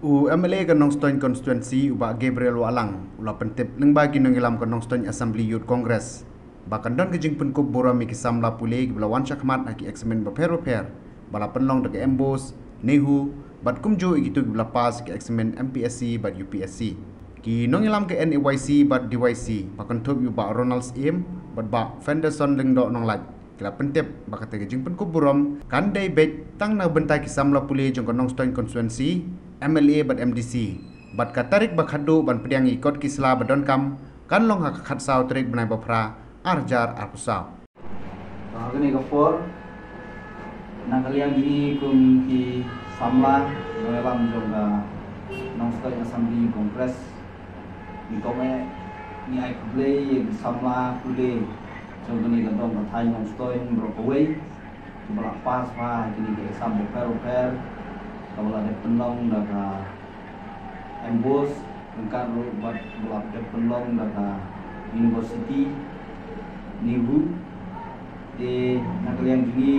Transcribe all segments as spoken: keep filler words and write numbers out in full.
U M L A ka Nongstoin Constituency, u Bah Gabriel Wahlang, u la pyntip lyngba ki nongïalam ka Nongstoin Assembly Youth Congress ba kan don ka jingpynkup burom ïa ki samla pule kiba la wan shakhmat ha ki eksamin bapher bapher ba la pynlong da ka MBOSE, NEHU, bad kumjuh ïa kito kiba la pass ïa ka eksamin MPSC bad UPSC. Ki nongïalam ka NAYC bad DYC ba kynthup ïa u Bah Ronald Syiem bad Bah Fenderson Lyngdoh Nonglait, ki la pyntip ba kata ka jingpynkup burom kan dei beit tang na ka bynta ki samla pule jong ka Nongstoin Constituency, MLA bad MDC, bad ka tarik ba khatduh ban pdiang ïa ki kot ki sla ba donkam kan long ha ka khatsaw tarik bnai ba phra, ar hajar arphew saw. Ha kane ka por, na ka liang jong ngi kum ki samla nongïalam jong ka Nongstoin Assembly Congress, ngi kong eh ngi ai khublei ïa ki samla pule jong kane ka dong ka thaiñ Nongstoin baroh kawei kiba la pass bha ha kine ki exam bapher bapher kaba la dep pynlong da ka MBOSE, ryngkat ruh bad ba la dep pynlong da ka University, NEHU. Te na ka liang jong ngi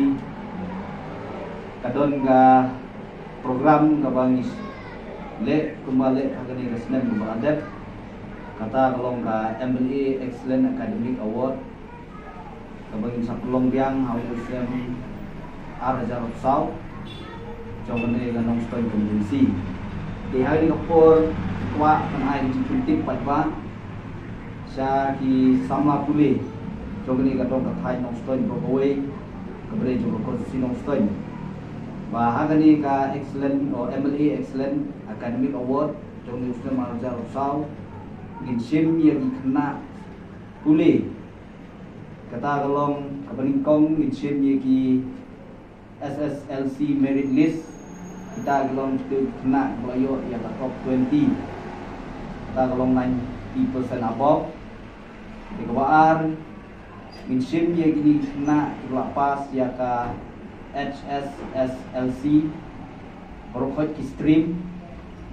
ka don ka program kaba ngi leh kumba leh ha kane ka snem kaba la dep, kata ka long ka MLA Excellent Academic Award kaba ngin sa pynlong biang ha u snem ar hajar arphew saw jong kane ka Nongstoin Constituency. Te ha kane ka por kwah ban ai ka jingpyntip paidbah sha ki samla pule jong kane ka dong ka thaiñ Nongstoin baroh kawei, kaba dei jong ka Constituency Nongstoin, ba ha kane ka Excellent o MLA Excellent Academic Award jong kane u snem ar hajar arphew saw, ngin shim ïa ki khynnah pule. Kata ka long kaba nyngkong, ngin shim ïa ki SSLC merit list. Kita ki long kito ki khynnah kiba la ïoh ïa ka top twenty, kata ka long ninety percent above. Te kaba ar, ngin shim ïa kine ki khynnah kiba la pass ïa ka HSSLC baroh khoit ki stream,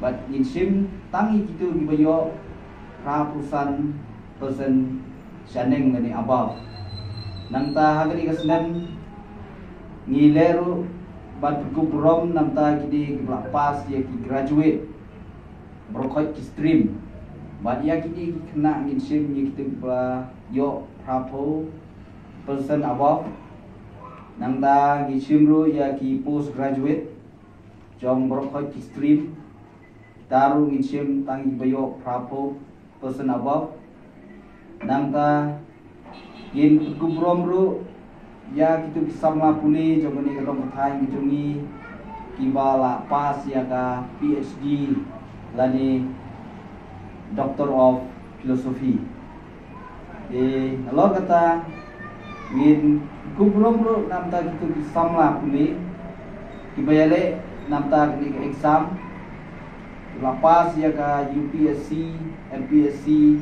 bad ngin shim tang ïa kito kiba ïoh phra phew san percent shaneng lane above. Nangta ha kane ka snem ngi leh ruh ban pynkup burom namta kine kiba la pass ïa ki graduate baroh khoit ki stream, bad ïa kine ki khynnah ngin shim ïa kito kiba la ïoh phra phew percent above. Nangta ngin shim ruh ïa ki post graduate jong baroh khoit ki stream, kita ruh ngin shim tang ïa kiba ïoh phra phew percent above. Nangta ngin pynkup burom ruh ïa kito ki samla pule jong kane ka dong ka thaiñ ka jong ngi kiba la pass ïa ka PhD lane Doctor of Philosophy. Te nalor kata ngin pynkup burom ruh namta kito ki samla pule kiba ïaleh namta kane ka exam, la pass ïa ka UPSC, MPSC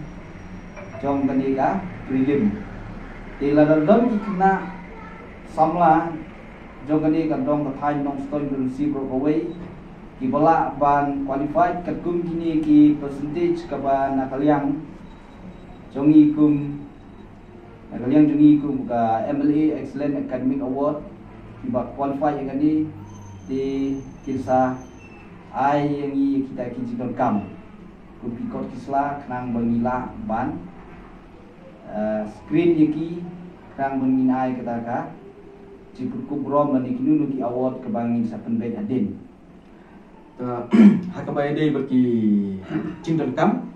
jong kane ka prelim. Te lada don ki khynnah samla jong kane ka dong ka thaiñ Nongstoin Constituency baroh kawei kiba lah ban qualified katkum kine ki percentage kaba na ka liang jong ngi kum, na ka liang jong ngi kum ka MLA Excellent Academic Award, kiba qualify ïa kane, te kin sa ai ïa ngi kita ki jingdonkam kum ki kot ki sla khnang ba ngi lah ban, eh, screen ïa ki khnang ba ngin ai kata ka jingpynkup burom lane kino kino ki award kaba ngin sa pynbeit hadien. Te ha kaba ïadei bad ki jingdonkam,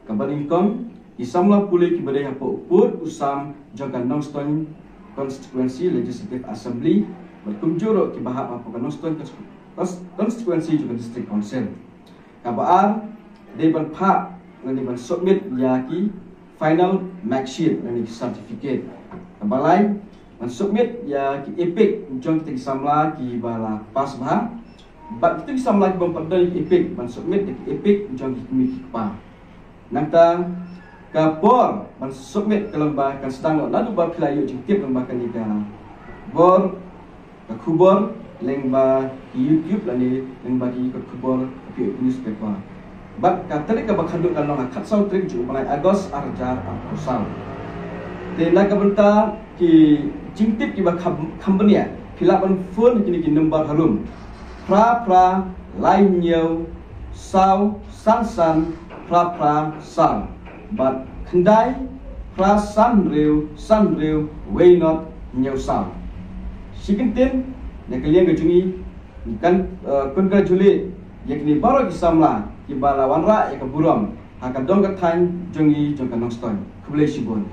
kaba nyngkong, ki samla pule kiba dei hapoh u pud u sam jong ka Nongstoin Constituency Legislative Assembly bad kumjuh ruh kiba hap hapoh ka Nongstoin Cons-, Cons-, Constituency jong ka District Council. Kaba ar, dei ban phah lane ban submit ïa ki final mark sheet lane ki certificate. Kaba lai, ban submit ïa ki EPIC jong kita ki samla kiba la pass bha. Bad kita ki samla ki bym pat don ïa ki EPIC, ban submit ïa ki EPIC jong ki kmie ki kpa. Nangta ka por ban submit ka long ba kan sdang noh naduh ba phi la ïoh jingtip lyngba kane ka bor ka khubor lyngba ki YouTube lane lyngba ki kot khubor, ka P O F newspaper. Bad ka tarik kaba khatduh kan long ha khatsaw tarik jong u bnai August ar hajar arphew saw. Te na ka bynta ki jingtip kiba kham, kham bniah, phi lah ban phone kine ki number harum: phra phra lai hynñiew saw san san phra phra saw bad khyndai phra san hynriew san hynriew wei nod hynñiew saw. Shi kyntien na ka liang ka jong ngi, ngi kan, eh, congratulate ïa kine baroh ki samla kiba la wanrah ïa ka burom ha ka dong ka thaiñ jong ngi jong ka Nongstoiñ. Khublei shibun.